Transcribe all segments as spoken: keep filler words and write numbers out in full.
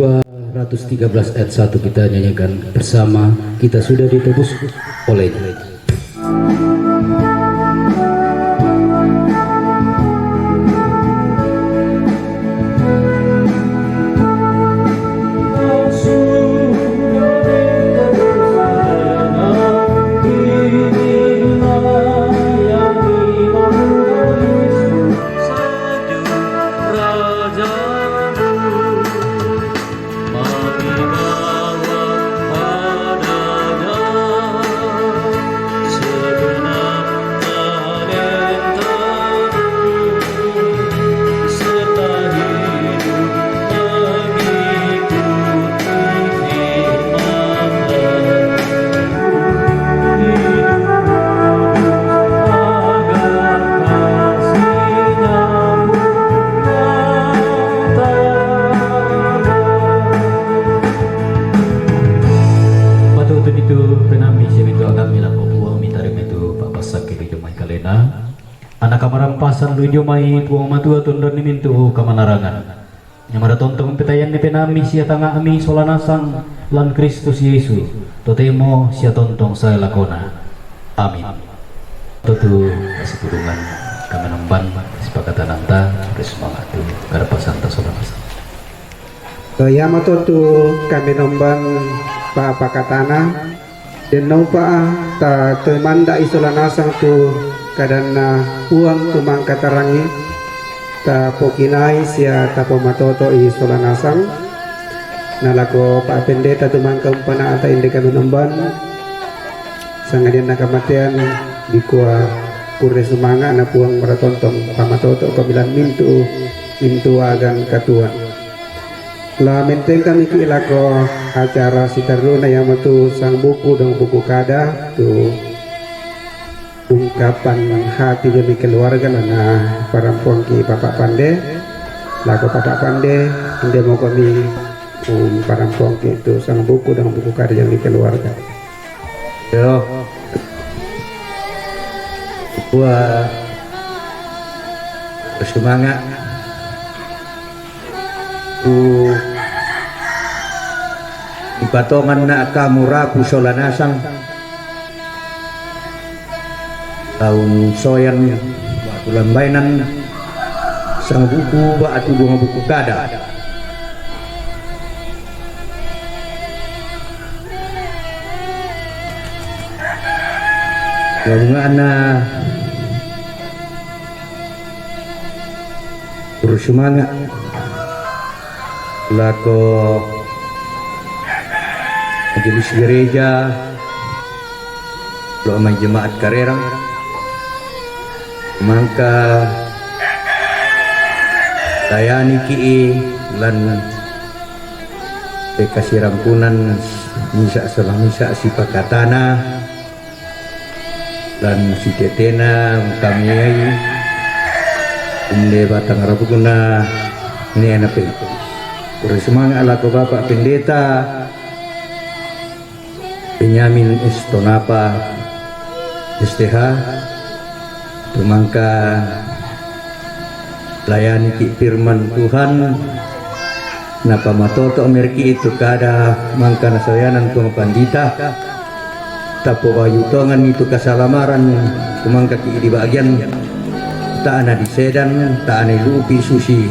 Dua ratus tiga belas ayat satu kita nyanyikan bersama, kita sudah ditebus oleh-Nya. Patut itu penami semitu agami lako puang mitari mitu papasakit itu mai kalena. Anak kamarampasan luju mai puang matua tundun ni mintu kamanarangan. Nya maratontong petayan ni penami sia tanga'mi sola nasang lan Kristus Yesu, totemo sia tontong sae lakona. Amin. Totu kasipurungan kamenomban sipakatananta, ri sumanga' tu karapasanta sola nasang. Iamato tu kamenomban papakatana, Dennopa ta toe manda'i sola nasang tu kadanNa Puang tu mangka tarangi, ta pokinai sia ta pomatoto'i sola nasang. Na lako Pak Pendeta tu mangka umpana'ta inde kamenomban, sangadian na kamatean dikua kurre sumanga' na Puang maratontong pamatoto' komilan mintu', mintu' agan katuoan. La menteng kamiki' lako acara siterruna, iamatu sang buku dong buku kada tu ungkapan hati dio mai keluarga, lana parampuangki' Bapak Pande, lako Bapak Pande, inde mokomi um, parampuangki' tu sang buku dong buku kada dio mai keluarga. Yo. Buah sumanga' tu ipatongan na kamu rapu sola nasang. Taun soyan ba'tu lambainan sang buku ba'tu duang buku kada. Gabunganna Guru sumanga' lako majelis gereja, lo' mai jemaat karerang, mangka tayaniki' lan te kasirampunan misa' sola misa' sipakatana. Lan sitetena ungkamiai inde batang rabukna ne anape. Kurre sumanga' lako Bapak Pendeta Benyamin Estonapa, S T H, tu mangka layaniki' firman Tuhan, napamatoto' meriki' itu kada mangka nasaoyanan Tuang Pandita, tapobayu tongan itu kasalamaran, tu mangkaki' di bagian ta'ana disedan, ta'ana ilupi susi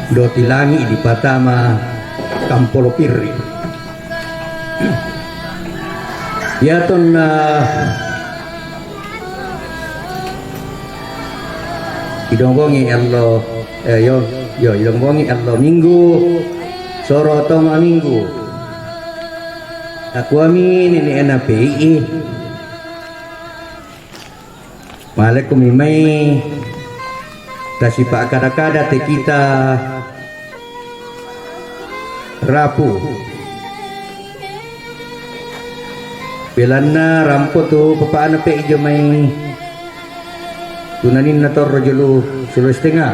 doti langi' dipatama kampolo pirri'. Iatonna idombongi allo, eh, yo, yo, idombongi allo Minggu, soro to ma Minggu. Akuami nene' anape'i. Malekumi mai tasipa'kada-kada te kita rapu. Belanna rampo tu papa'na pe ijo mai tunaninna torro jolo sulo setengah.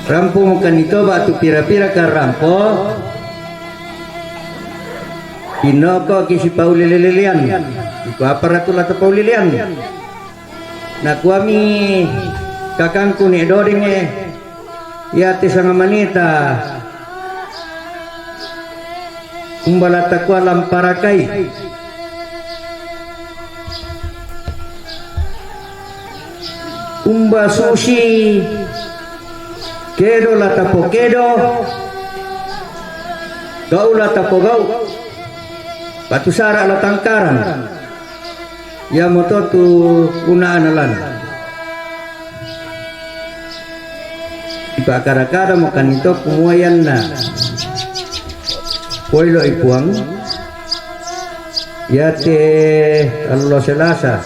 Rampo mukani toba tu pira-pira ka rampo. Pinoko ki sipaulele-lelean. Iku apa ratu la tapaulelean? Nakuami Kakangku ne dodenge, iate sangamaneta, umba la takua lamparakai, umba susi kedo la tapokedo, gau la tapogau, batu sara la tangkaran. Iamoto tu una'na lan. Ipakada-kada makanito kumua ianna poilo'i Puang, iate allo Selasa,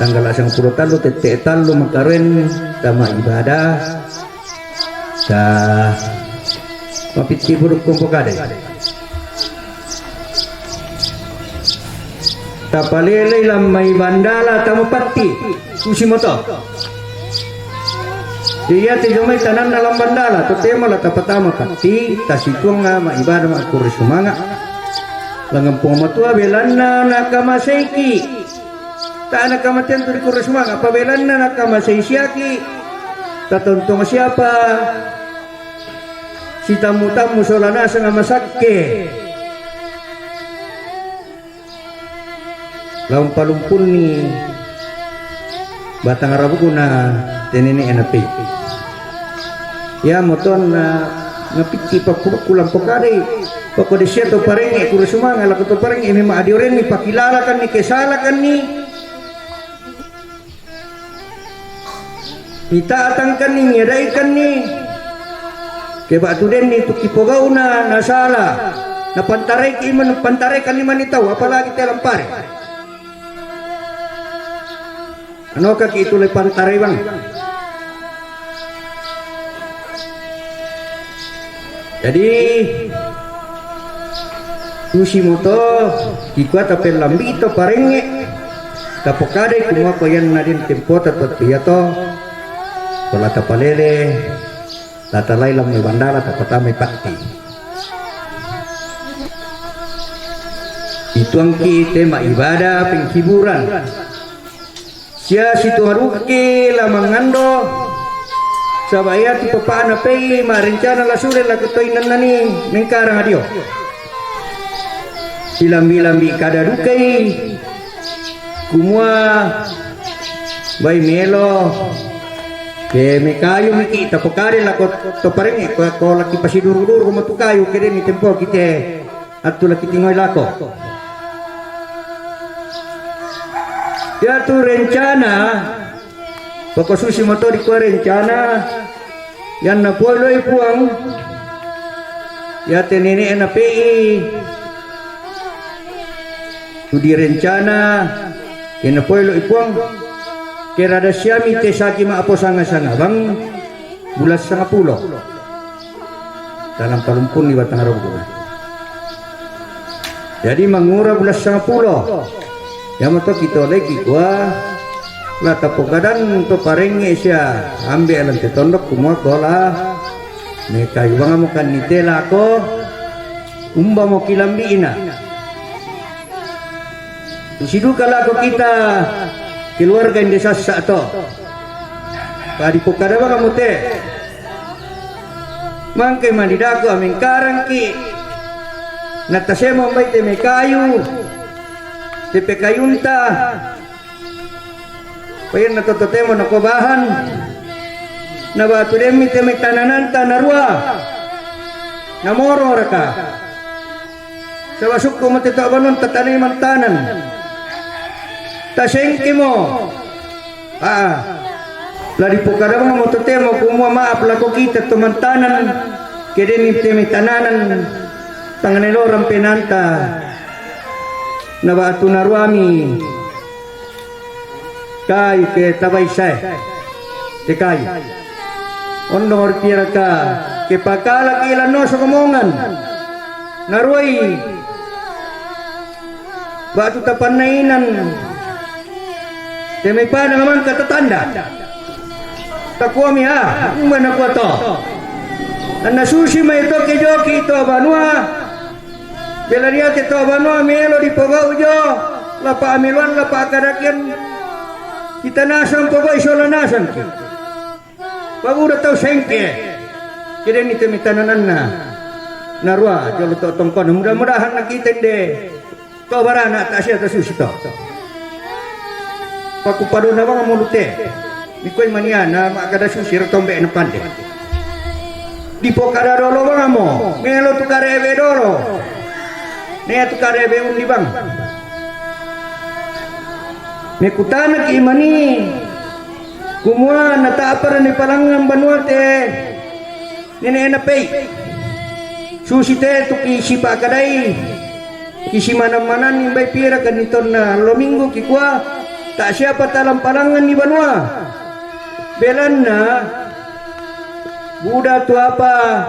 tanggala sangpulo tallu tette tallu makaroen tama ibadah. Ta mapitti burukku pokadai. Tapalelei lan mai bandala tama patti, susimoto. Jadi iate jomai tananna lan bandala, totemo la tapatama patti, tasituang ma ibadah ma kurre sumanga. Langngan Puang Matua belanna nakamaseiki. Tae nakamatean tu dikurre sumanga, apa belanna nakamasei siaki. Tatontong siapa sitammu-tammu sola nasanga masakke. La umpalumpunni batang rabukuna te nene'e napei. Iamoto na napitti pakku-pakku lampokadai. Pokko de sia to parengnge kurre sumanga lako to parengnge, memang adiorenni pakilalakanni, kesalakanni. Mita'tangkanni, miadaikanni, ke ba'tu denni tu kipogau'na nasala, napantaraiki iman, pantaraikanni mani tau, apalagi te lampare. Anokaki itu le pantarai bang. Jadi, susimoto kikua tapellambi'i to parengnge, tapokadai kumua ko ianna den tempota to iato, ko la tapalele, la talai lan mai bandala, tapatamai patti. Ituangki tema ibadah penghiburan. Sia situarukki la mangando, saba iatu papa'na pei marencana la sule lako toinannani mengkarang adio. Silambi-lambi kada dukai, kumua bai melo, ke mekayu miki tapokade lako to parengnge, ko, ko laki pasiduru-duru ko matu kayu, ke deni tempo kite attu laki tingoi lako. Iatu rencana, poko susimoto dikua rencana, ianna poiloi Puang, iate nene'e napei, tu direncana, ke napoiloi Puang, ke rada siami te saki ma'apo sanga-sanga bang, bulan sangapulo. Dalam palumpunni batang rabu. Jadi mangura bulan sangapulo. Iamoto kitoleki kua, la tapokadan to parengnge sia ambe lan te tondok kumua kola. Mekayu bangamo kannite lako, umbamo kilambi'ina. Siduka lako kita keluarga inde sassa to. Padi pokada bangamo te. Mangke mani daku amengkarangki. Natasemo mbai te mekayu. Te pekayunta. Painna to totemo nako bahan. Na batu demmi te mai tanananta narua. Namoro raka. Saba sukku mo te to banun tatanai mantanan. Tasengkimo. Aa. La dipokada bangamo totemo kumua maaf lako kita to mantanan. Ke deni te mai tananan. Tangane lorang penanta. Na batu naruami. Kayu ke tabai sae. Te kayu. Ondong orti raka ke pakalaki lan noso komongan. Naruai. Batu tapannainan. Te mai padang mangka tatanda. Takuami ha, umba nakua to. Anna susi mai to ke joki to banua. Bela dia te to banua melo dipogau jo, lapa ameluan, lapa akadakian. Kita nasang pogau isola nasang. Paguda tau sengke. Kede ni temi tanananna. Narua jolo to tongkona. Mudah-mudahan na kita inde to barana ta sia ta susi to. Paku padona bang mo lute. Mikoi maniana ma kada susi ro tombe na pande. Di pokada dolo bang mo. Melo tu karebe dolo. Ne tu karebe undi bang. Mekutana ki mani. Kumua na tapara ni palangan banua te. Nene na pei. Susi te tu ki sipa kadai. Ki si manan-manan imbai pira kan ni tonna lo minggu ki kua. Tak siapa talam palangan ni banua. Belanna. Buda tu apa.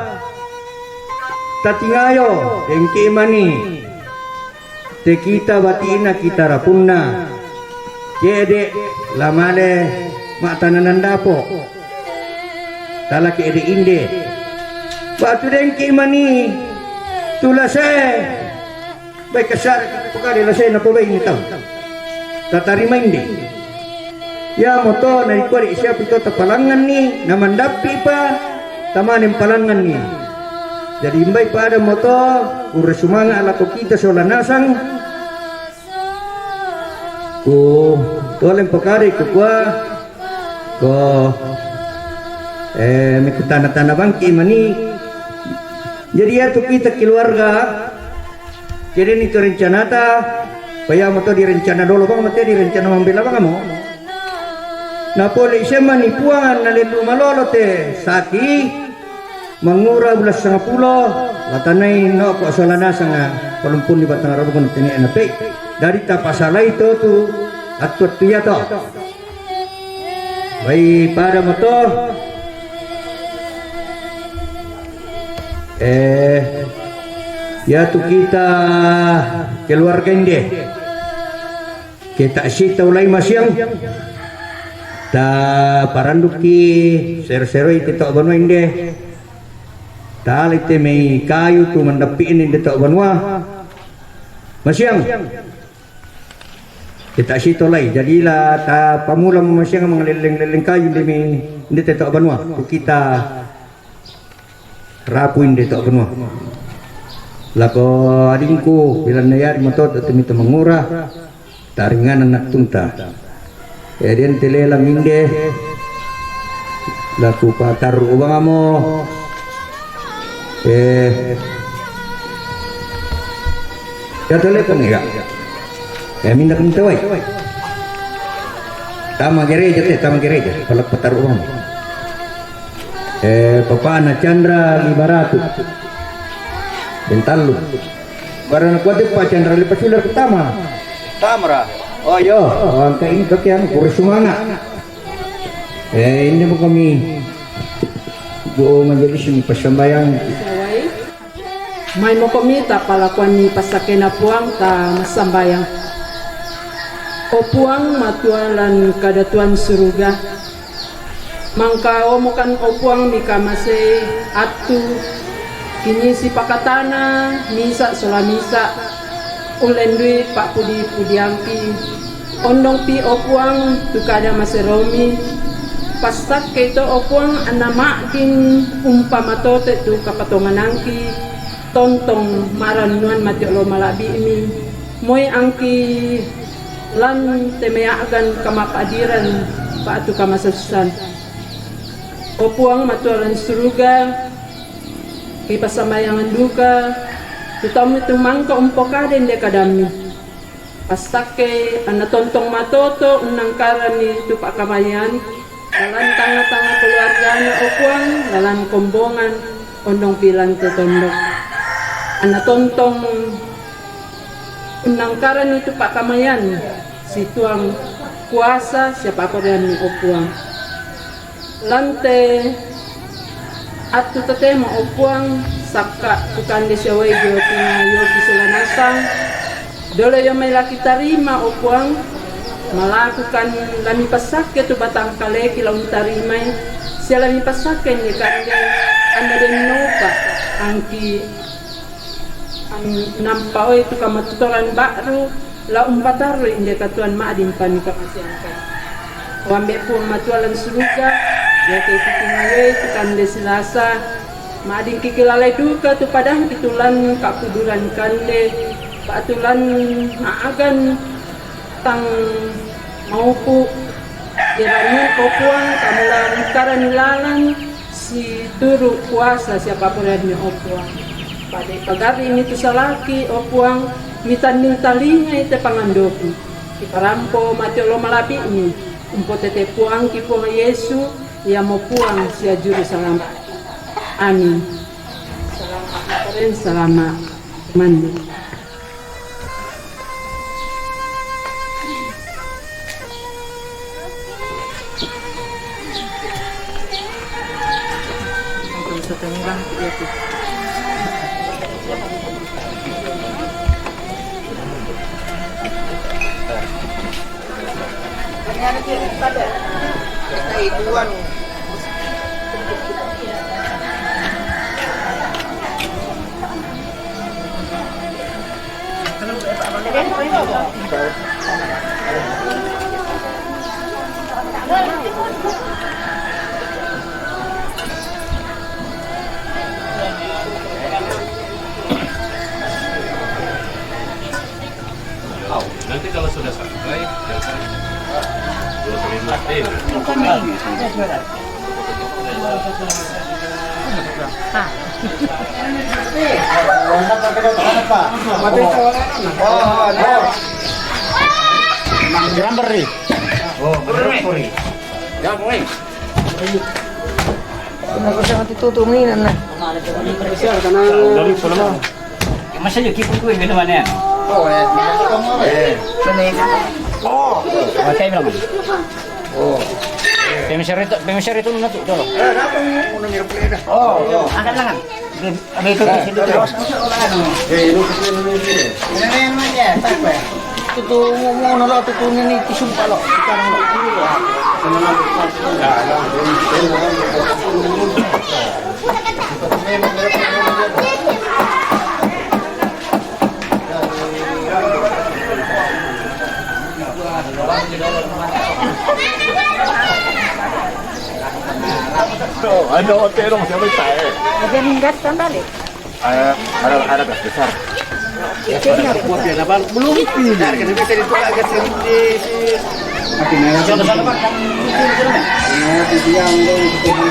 Tatingayo. Dengki mani. Te kita batina kita rapunna. Kede lamale ma tananan dapo. Tala kede inde. Batu dengki mani. Tulase. Baik kasar pakade lase na pobai ni tau. Tatarima inde. Ya moto na ikua di siapi to tapalangan ni na mandappi pa tamanen palangan ni. Jadi imbai pada moto ure sumanga lako kita sola nasang. Ku toleng pakare ku kua ko eh miku tana-tana bangki mani. Jadi ya tu kita keluarga. Kede ni tu rencanata. Paya moto di rencana dolo bang moto di rencana mambela bang mo. Na pole isema ni puangan na lelu malolo te saki. Mangura bulan sanga pulo. Latanai no ko sola nasanga. Palumpun di batang rabu kono tene na pe. Dari tapasalai to tu. Atu-atu ya to. Bai pada moto. Eh, ya tu kita keluarga inde. Kita sita ulai masiang. Ta paranduki sero-sero ite to banua inde. Ta lite mei kayu tu mandappi inde to banua. Masiang. Kita sito lai, jadilah ta pamula masiang mangaleleng-leleng kayu demi inde te to banua. Ku kita rapu inde to banua. Lako adingku bilang nayari motot tu mita mangura. Taringanan nak tunta. Eden telela minde. Laku patar ubang amo. Eh. Ya tole pun ya. Eh minda pun tawai. Tama gereja te, tama gereja. Pala patar ubang. Eh, Papa na Chandra lima ratus. Bentalu. Barang kuat Pak Chandra lepas sudah pertama. Tamra. Oh yo, oh, angka ini kaki yang kurus sumanga. Eh, ini mau kami. Bu majelis ini persembahyang. Mai moko mita palakuan ni pasakena Puang ta masambayang. O Puang, matua lan kadatuan suruga. Mangkaomokan o Puang mikamasei attu, kinisi pakatana misa sola misa, ullendui pa'pudi-pudiampi, ondongpi o Puang tu kada maseromi, passakkei to o Puang anna ma'din umpamatote tu kapatonganangki, tontong ma'rannuan mati olo mala'bi'mi, moi angki lan temea'gan kamapa'diran pa'tu kamasussan. O Puang Matua lan Suruga, kipassambayangan duka tu tommi tu mangka umpokada inde kadammi. Passakkei anna tontong matoto unnangkarani tu pa'kamayan, lalan tangnga-tangnga keluargana o Puang, lalan kombongan ondongpi lan te tondok. Anna tontong unnangkarani tu pa'kamayan, situang kuasa sia pa'poraianmi o Puang. Lan te attu totemo o Puang, sakka' kukande sia wai dio tingayoki sola nasang, dolo io mai laki tarima o Puang, malakukan lami passakke tu batang kaleki la untarimai, sia lami passakke inde kande anna den nopa angki An-, nampa oi tu kamatutoran ba'ru, la umpatarrui inde katuoan ma'din pamika masiangkan. O Ambe' Puang Matua lan Suruga, Iye ke kiki ngaye tu kande silasa, mading kiki lalai duka tu padang kitulan kakuduran kande, patulan maagan tang maupu, iranun opuang kamulan karan lalan si turu kuasa siapa puran ni opuang. Pade pagari ini tu salaki opuang, mitanding talinga ite pangandoku. Kiparampo mati olo malapi ini, umpo tete puang kipuang Yesu, ia mo puang sia juru selamat. Amin. Selamat, selamat mandi. Nanti kalau sudah sampai, jangan dua kali dua. Gambar nih. Oh, bener, sorry. Ya, mulai. Nah, kau jangan ditutup ini, nah. Dari sana. Masa yo kipu kuwi ngene maneh. Oh, eh. Mana? Oh. Oh, saya bilang. Oh. Pemisar itu, pemisar itu nuna tu, coba. Eh, apa ni? Mau nanya apa dah? Oh, oh. Angkat tangan. Ada itu, ada itu. Eh, lu kesini, lu kesini. Ini yang mana? Apa? Itu tuh mau, mau nolak tuh, tuh ini, ini, sumpah lo. Sekarang lo. Tuh, ada hotel dong, siapa yang tahu? Ada minggat kan balik? Ada, ada, ada gas besar. Belum. Ada, kenapa bisa ditolak gas yang di si Mati merah. Sana, sana, Pak. Yang di situ, sana. Ya, di siang dong, ketemu.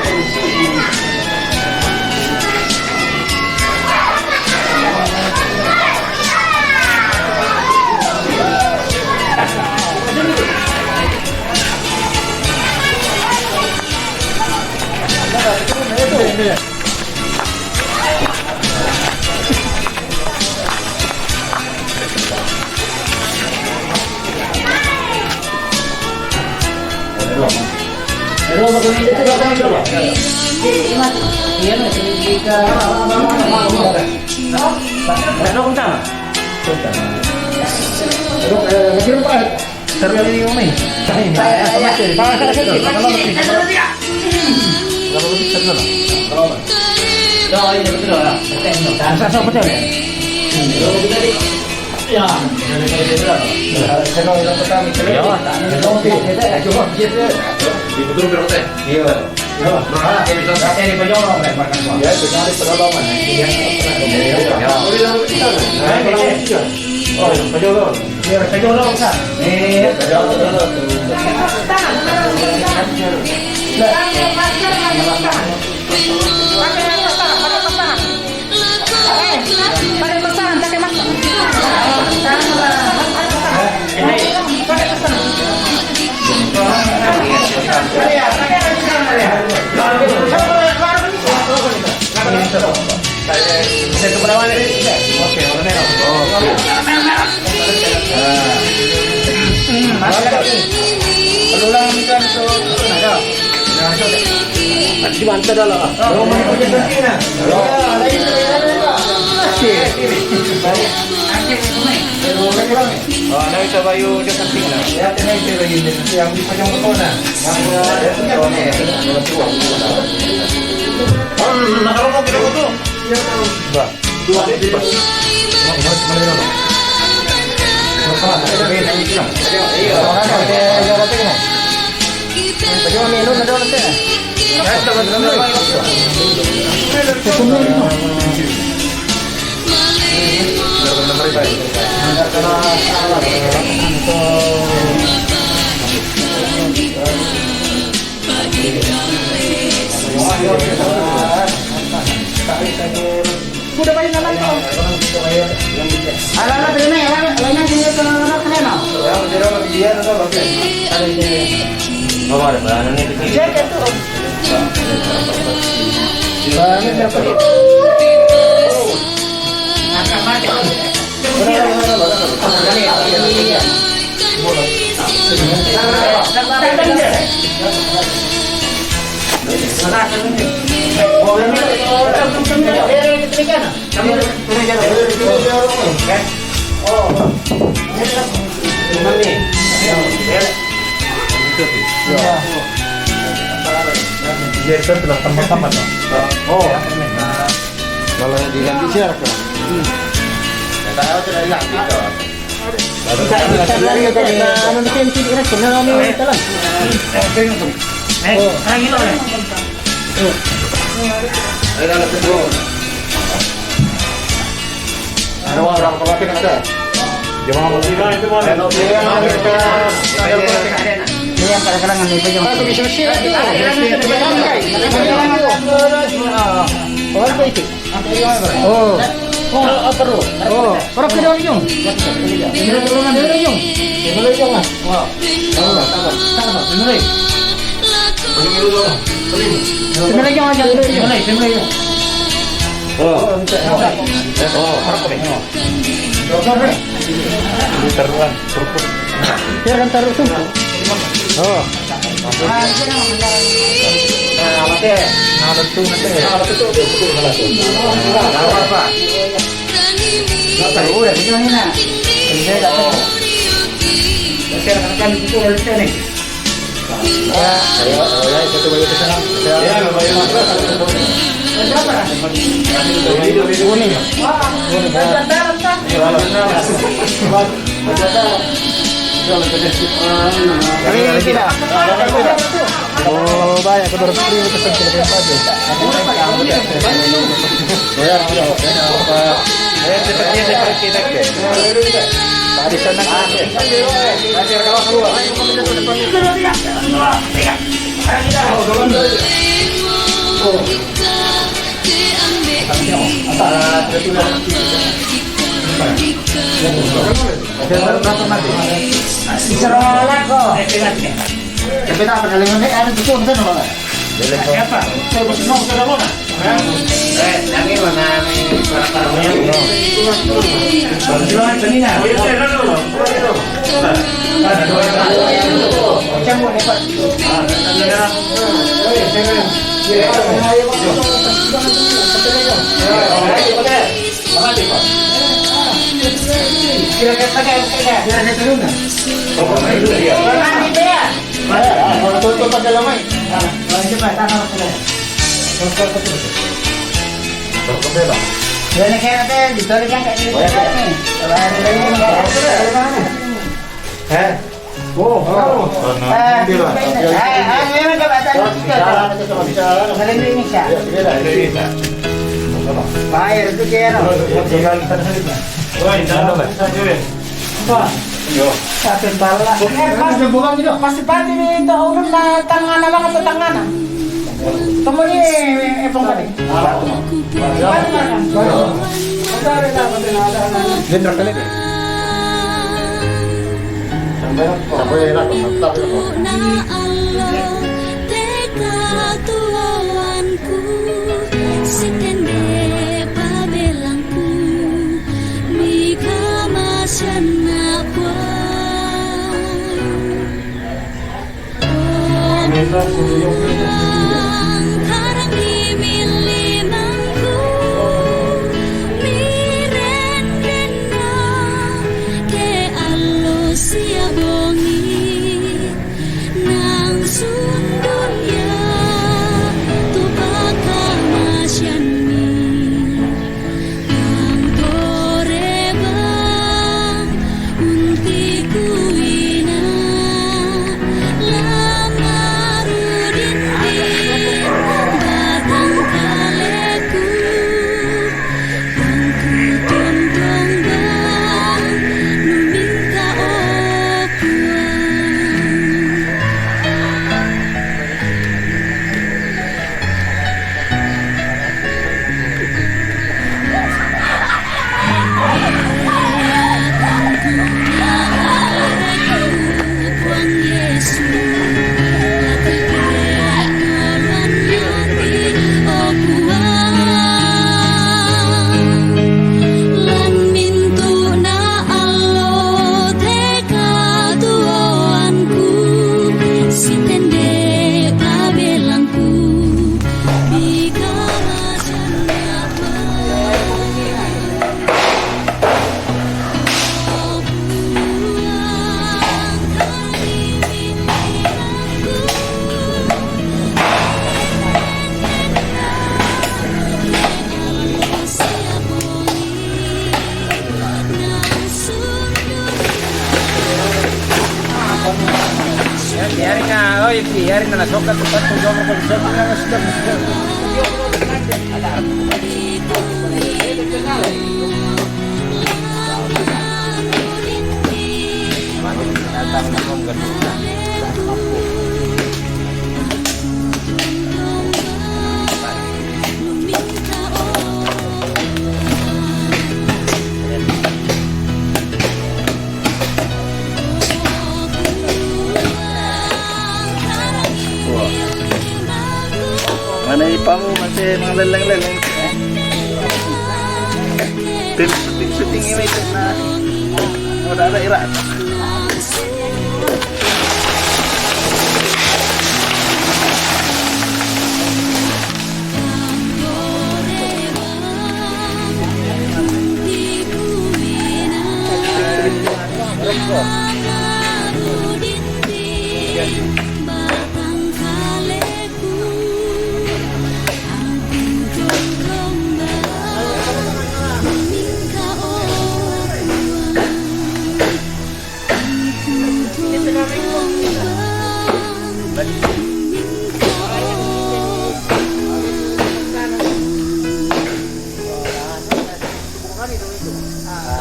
Terus, eh, lagi lupa, eh. Terus ini, Umi. Cari, Pak. Pak, Pak, Pak. Kalau lebih terkenal. Kalau apa? Dah, ini betul lah. Betul, betul. Masa, masa betul ya? Ya. Saya mau yang pertama. Ya. Oke. Coba, gitu. Di betul, betul, teh. Iya. Iya. Nah, kayak bisa. Saya di Pejong, Pak. Ya, itu kan di Pejong, Pak. Iya. Ya. Oh, iya, iya. Oh, Pejong. Iya, Pejong, Pak. Iya, Pejong. Pakai masker, pakai masker. Pakai masker, pakai masker. Eh, pakai masker, pakai masker. Pakai masker. Oke, oke. Oke. Nah. Hmm, masih ada. Ulang, Mister, itu. Ada. Di mana dah lah? Oh, ada itu, ada itu. Oh, ada itu, bayu dia penting lah. Ya, ada itu, ada itu. Yang bisa yang betul, nah. Yang, eh, yang, eh, yang tua. Oh, nah, kalau mau kita foto. Bah. Udah, bayar, jalan, kok. Ala, ala, terima ya, ala, ala, ala, ala, ala, ala, ala, ala. Cek itu. Dia itu telah tambah-tambah, no? Oh. Kalau diganti siapa? Tidak tahu, tidak ingat, gitu. Bisa, bisa lari ke, ke, anu, di sini, sini, sini, anu, anu, jalan. Eh, orang ini, orang. Ada orang, orang, orang, ada. Jangan mau. Ini yang pada kalangan itu, jangan. Masuk di sini, itu. Oh, apa itu? Oh. Oh, apa lu? Oh, orang ke dalam, Jung. Ke dalam, Jung. Ke dalam, Jung, ah. Wah. Sabar, sabar, sabar. Dengerin. Dengerin, Jung, aja, dengerin, Jung. Dengerin, dengerin, Jung. Oh. Oh, apa nih? Oh. Ini taruhan, kerupuk. Biarkan taruh tuh. Oh. Ini tidak. Oh, banyak, kedua ratus ribu, terus kita pakai. Ya, ya, ya. Eh, seperti, seperti, seperti. Tadi sana. Serolah kok. Tapi tak apa, kalau ini ada tuh, betul, betul, Pak. Siapa? Saya pesen nomor, saya nomor. Eh, yang ini mana nih? Para-para punya. Perjuangan seninya. Campur, hebat. Eh? Oh, oh. Eh, eh, eh, ini udah baca. Bahasa Indonesia. Bayar itu dia, no. Apa? Tapi pala. Eh, pas, pas pati ni ito, ulun na tangana lang, atau tangana. Kamu ni, eh, pangkali. Dia berapa kali? Sampai, sampai enak, tapi enak. Tekatuawanku, sitende pabelangku, mika masianakwa. Karang di milimangku, mirendena ke alusia bongi, nang sundun ya tu pakamasianmi. Ang torebang untiku ina, lama Biarin na, oh, biarin na, sokat, sokat, sokat, sokat. Wah. Mana ipamu masih mengeleleng-leleng. Tim syuting, syuting ini itu nah. Udah ada irak.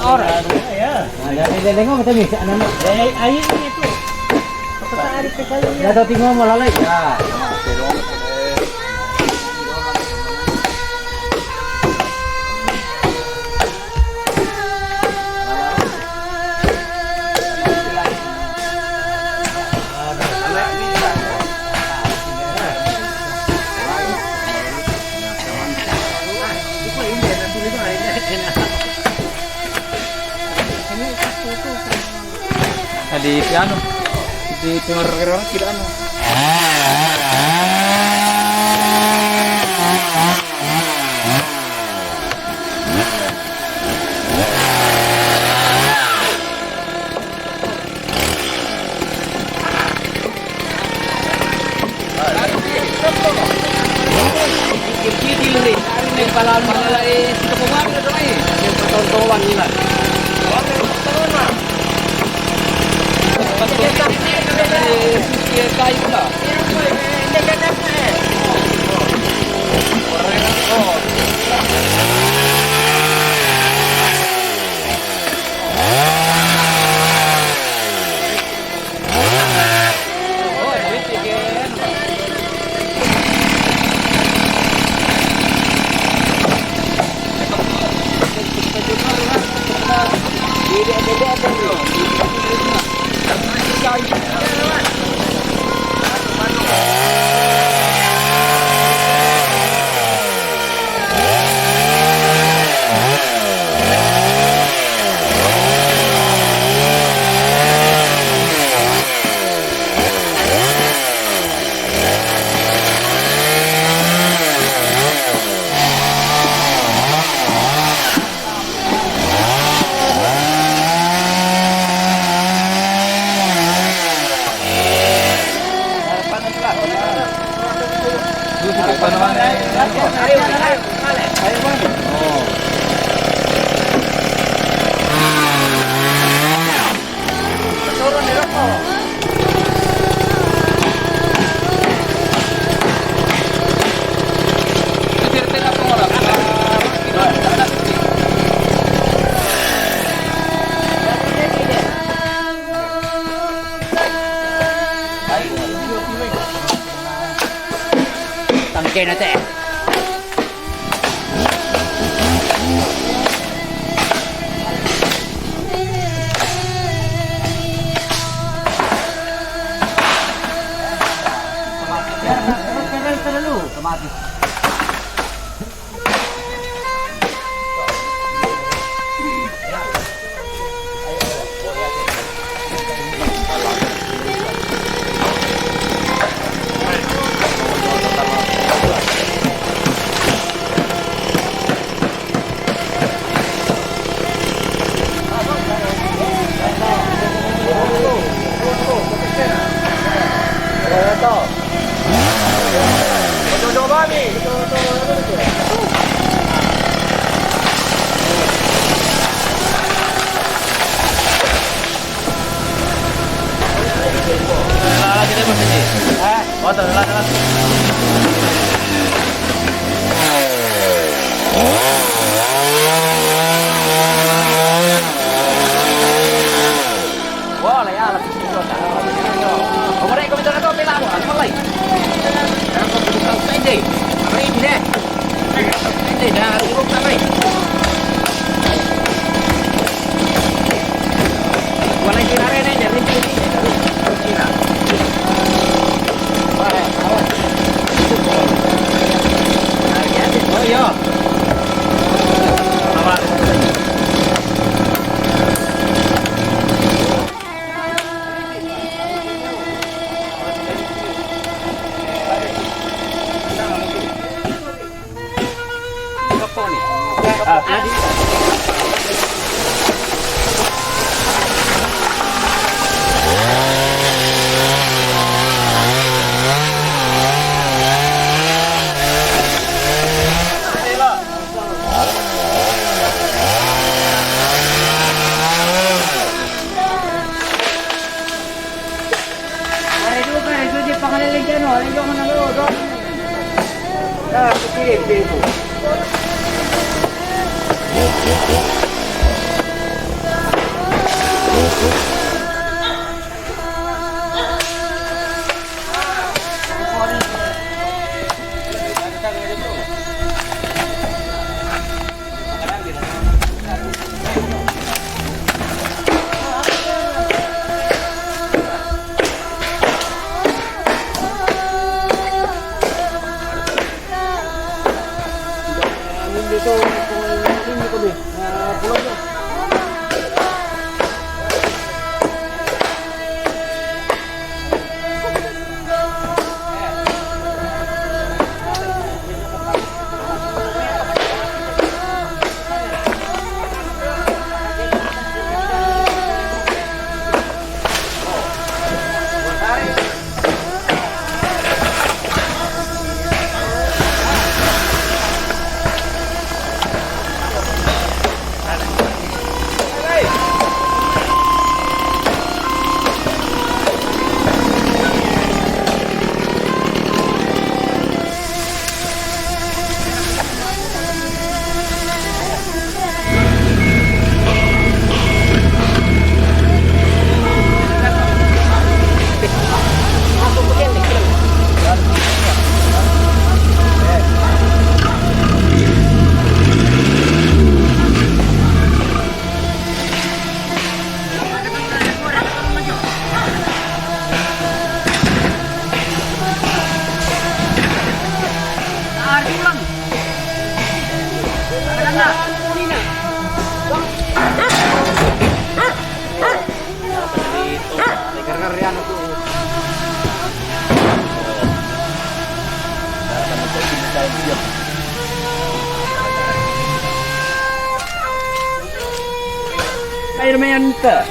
Ora. Ada di leleng kita bisa anak. Eh, ayo ini tuh. Kita tarik ke kali ya. Ya, tapi ngomong lalai. Ya. Di anu, di pengerer tidak anu. Tangke na te. Ojo-ojo bani. Eh, oh, telat, telat. Wah, lah ya, lah, sisi gua, tak ada lagi. Kau mereka minta kata, pela, apa lagi? Kau buka pendek, apa ini deh? Pendek, dah, urut sampai. Wala kirare ne, jadi ini, jadi kira. Wah, awas. Nah, ya, sih, oh, iya. Awas. Are duka, are duka, pangalaling ka, no? Are duka na lo, do. Ah, pikirin, pikirin. Air mayan ta.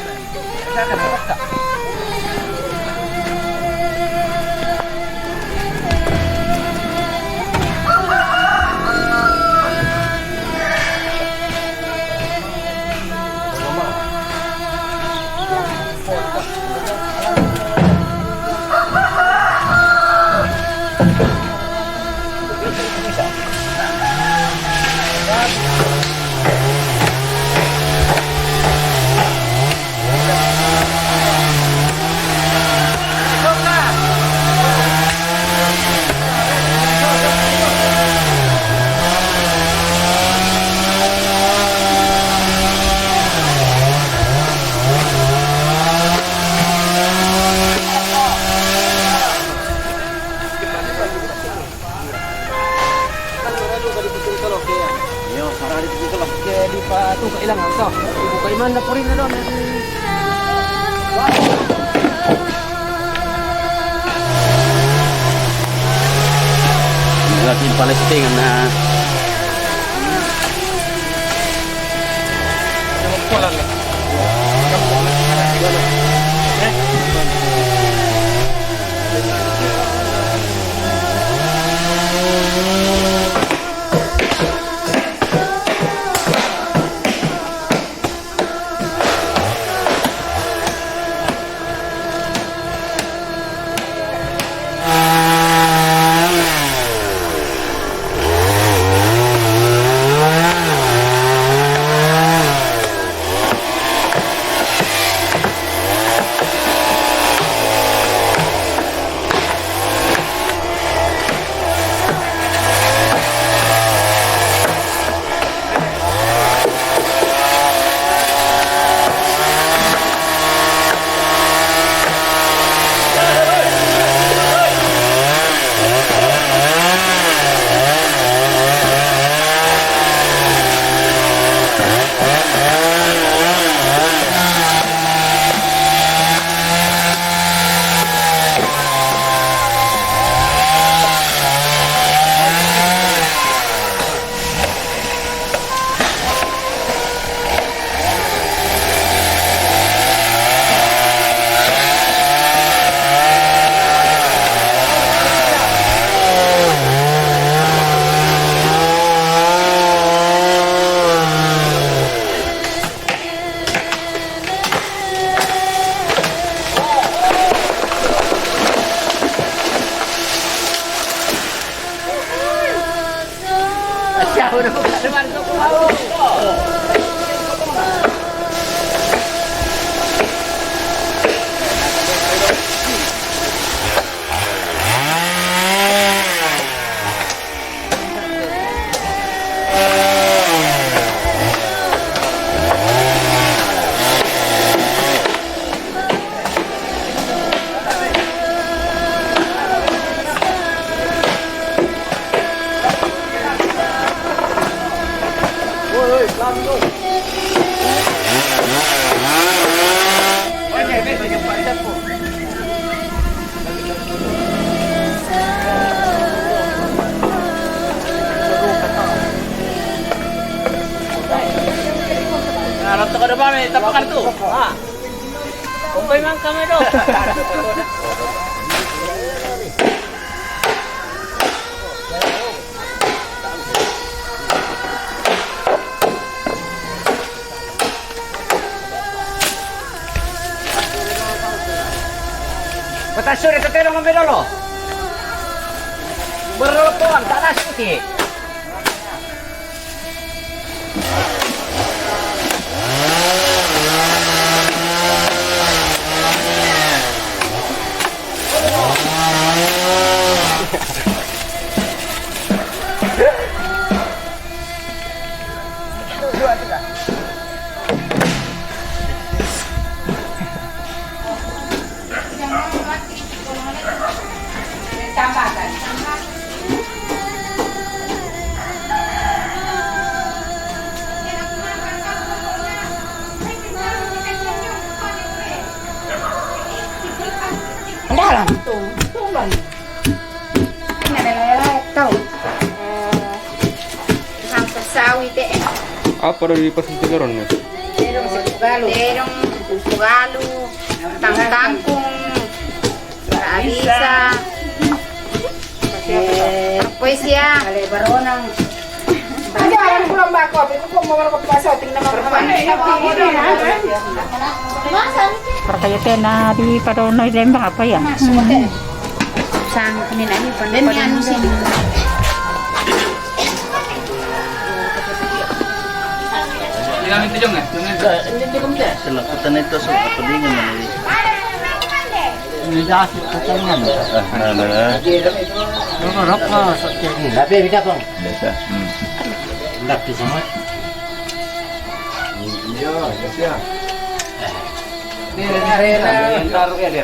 Iyo, para di sini kalau ke di pa tu ka ilang tu. Buka iman na puri na doon. Lagi Palestina na. Tapakan tu. Ha. Kumpay man kami do. Patasuri, taterong kami dolo. Berlopon, tak nasi. Dalam. Tung, tung, Bang. Ini ada layar-layar, tahu. Eh, Hangsa sawi te. Apa do di pasal tiga ron ni? Terong, terong, pugalu, tangkung, bisa. Eh, poesia. Ada orang pulang bako, tapi kok mau ke pasar, tinggal makan. Percaya tena di pada noi lembang apa ya? Sang kami nani pandai. Selakutan itu so apa dingin mana ni? Ini dah kita tengah. Ah, nah, nah. Rokok, rokok, sakit. Tapi beda, Bang. Biasa. Hmm. Enggak bisa, Mas. Iya, iya, siap. Ini, ini, ini, ini, taruh ya, dia.